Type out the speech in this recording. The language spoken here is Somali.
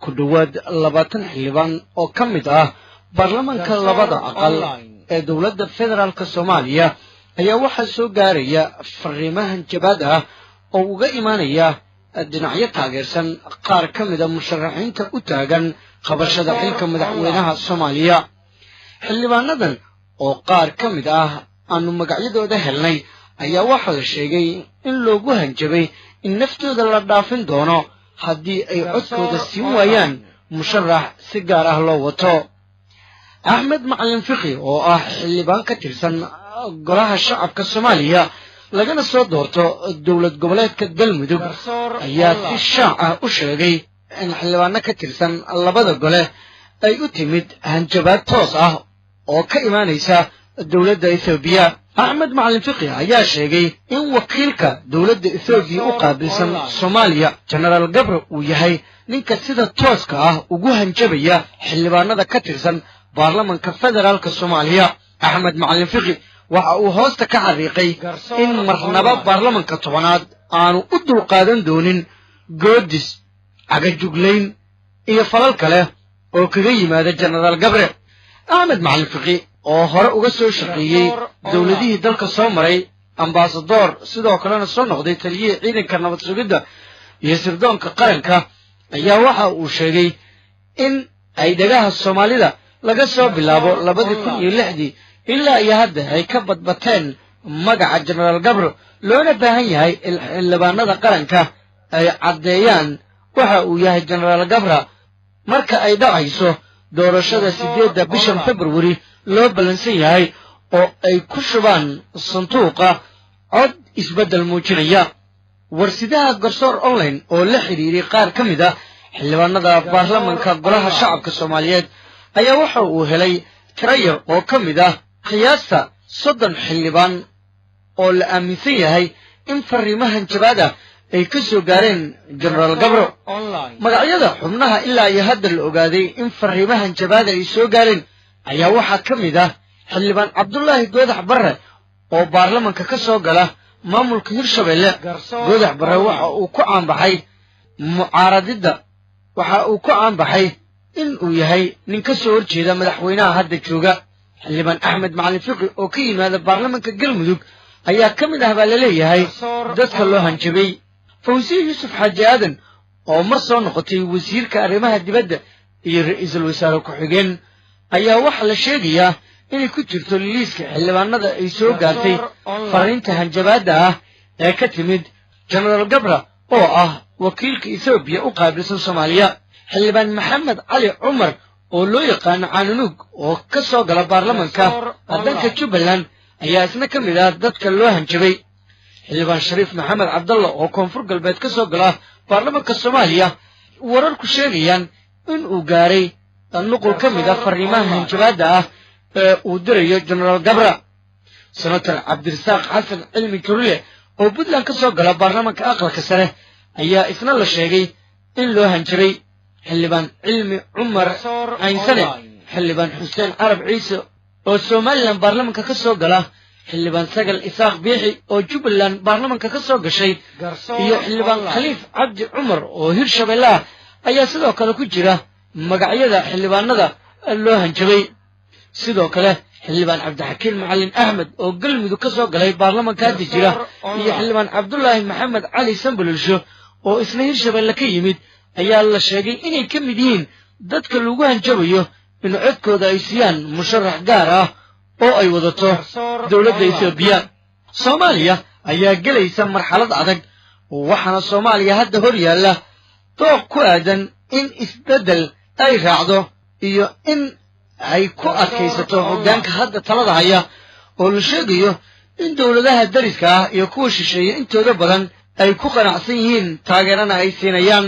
Ku dhowaad 20 xildhibaan oo ka mid ah baarlamaanka labada aqal ee dowladda federaalka Soomaaliya ayaa waxaa soo gaaraya fariimahan jabaad ah oo uga imaanaya dhinacyo taageersan qaar ka mida musharaxiinta u taagan qabashada xilka madaxweynaha Soomaaliya. Xildhibaanadan oo qaar ka mid ah aanu magacyadooda helnay ayaa waxaa la sheegay in loogu hanjabay in naftooda la dhaafin doono haddii ay codkooda siin waayaan musharax si gaar ah loo wato. Axmed Macalin Fiqi oo ah xildhibaan ka tirsan Golaha Shacabka Soomaaliya, lagana soo doorto dowlad goboleedka Galmudug, ayaa si shaac ah u sheegay in xildhibaano ka tirsan labada gole ay u timid hanjabaad toos ah oo ka imaanaysa dowladda Ethoobiya. Axmed Macalin Fiqi ayaa sheegay in wakiilka dowladda Ethoobiya u qaabilsan Soomaaliya, Genaraal Gabre, uu yahay ninka sida tooska ah ugu hanjabaya xildhibaanada ka tirsan baarlamanka federaalka Soomaaliya. Axmed Macalin Fiqi waxa uu hoosta ka xariiqay in marnaba baarlamanka 10aad aanu u dulqaadan doonin goodis, cagajuglayn iyo falal kale oo kaga yimaada Genaraal Gabre. Axmed Macalin Fiqi oo hore uga soo shaqeeyey dowladihii dalka soo maray, ambasadoor, sidoo kalena soo noqday taliyihii ciidanka nabad sugidda iyo sirdoonka qaranka, ayaa waxa uu sheegay in ay dhagaha Soomaalida laga soo bilaabo 2006dii ilaa iyo hadda ay ka badbateen magaca Genaraal Gabro, loona baahan yahay in xildhibaanada qaranka ay caddeeyaan waxa uu yahay Genaraal Gabra marka ay dhacayso doorashada 8da bishan Februari loo ballansan yahay, oo ay ku shubaan sanduuqa cod isbeddel muujinaya. Warsidaha Garsoor Online oo la xidhiiray qaar ka mid ah xildhibaanada baarlamanka Golaha Shacabka Soomaaliyeed ayaa waxa uu helay tiro yar oo ka mid ah qiyaasta 30 xildhibaan oo la aaminsan yahay in fariimahan jabaad ah ay ka soo gaareen Genaraal Gabro. Magacyada xubnaha ilaa iyo hadda la ogaaday in fariimahan jabaada ay soo gaareen ayaa waxaa ka mid ah xildhibaan Cabdulaahi Goodax Barre oo baarlamanka ka soo gala maamulka Hirshabeelle. Goodax Barre waxa uu ku caanbaxay mucaaradidda, waxa uu ku caanbaxay in uu yahay nin ka soo horjeeda madaxweynaha hadda jooga. Xildhibaan Axmed Macalin Fiqi oo ka yimaada baarlamanka Galmudug ayaa ka mid ah baa la leeyahay dadka loo hanjabay. Fawsiye Yuusuf Xaaji Aadan oo mar soo noqotay wasiirka arrimaha dibadda iyo ra-iisul wasaare ku-xigeen ayaa waxaa la sheegayaa inay ku jirto liiska xildhibaanada ay soo gaartay fariinta hanjabaadda ah ee ka timid Genaraal Gabra oo ah wakiilka Ethoobiya u qaabilsan Soomaaliya. Xildhibaan Maxamed Cali Cumar oo loo yaqaano Caanunuug oo ka soo gala baarlamanka dalka Jubbaland ayaa isna ka mid ah dadka loo hanjabay. Xildhibaan Shariif Maxamed Cabdalla oo Koonfur Galbeed ka soo gala baarlamanka Soomaaliya, wararku sheegayaan in uu gaaray nuqul ka mid ah fariimaha hanjabaadda ah ee uu dirayo Genaraal Gabra. Senator Cabdirasaaq Xasan Cilmi Jurile oo Puntland ka soo gala baarlamanka aqalka sare ayaa isna la sheegay in loo hanjabay. Xildhibaan Cilmi Cumar Caynsane, xildhibaan Xuseen Carab Ciise oo Somalilan baarlamanka ka soo gala, xildhibaan Sagal Isaaq Biixi oo Jubbaland baarlamanka ka soo gashay iyo xildhibaan Khaliif Cabdi Cumar oo Hirshabeelle ah ayaa sidoo kale ku jira magacyada xildhibaanada loo hanjabay. Sidoo kale xildhibaan Cabdixakiin Macalin Axmed oo Galmudug ka soo galay baarlamanka hadda jira iyo xildhibaan Cabdulaahi Maxamed Cali Sambalolsho oo isna Hirshabeelle ka yimid ayaa la sheegay inay ka mid yihiin dadka lagu hanjabayo in codkooda ay siiyaan musharax gaar ah oo ay wadato dowladda Ethoobiya. Soomaaliya ayaa gelaysa marxalad adag, waxaana Soomaaliya hadda hor yaalla dooq ku aadan in isbeddel ay raacdo iyo in ay ku adkaysato hoggaanka hadda talada haya, oo la sheegayo in dowladaha dariska ah iyo kuwa shisheeye intooda badan ay ku qanacsan yihiin, taageerana ay siinayaan.